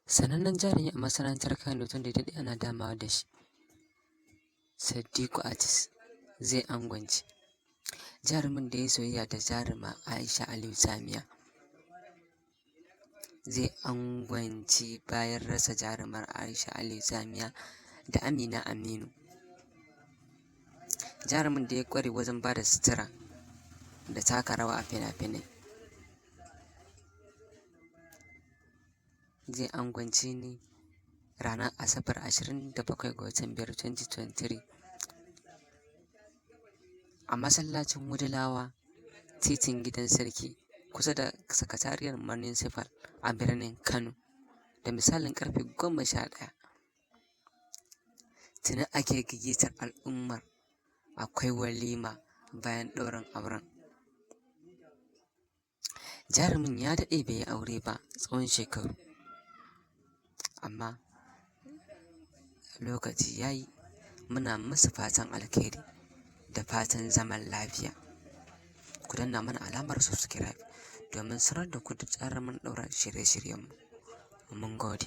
Sanannen jarumi a masana'antar Kano wanda ya daɗe ana damawa da shi, Saddiƙu Artist zai angwance. Jarumin da ya yi soyayya da jaruma Aisha Aliyu Tsamiya zai angwance bayan rasa jarumar Aisha Aliyu Tsamiya da Amina Aminu. Jarumin da ya ƙware wajen ba da sutura da taka rawa a fina-finai zai angwance ne ranar Asabar 27 ga watan 5 2023 a masallacin Wudulawa, titin Gidan Sarki, kusa da sakatariyar Municipal a birnin Kano, da misalin karfe 11. Tuni ake gayyatar al'ummar, akwai walima bayan ɗaurin auren. Jarumin ya daɗe bai yi aure ba tsawon shekaru, amma lokaci ya yi. Muna musu fatan alkhairi da fatan zaman lafiya. Ku danna mana alamar subscribe domin sanar da ku da zarar mun ɗaura shirye-shiryenmu. Mun gode.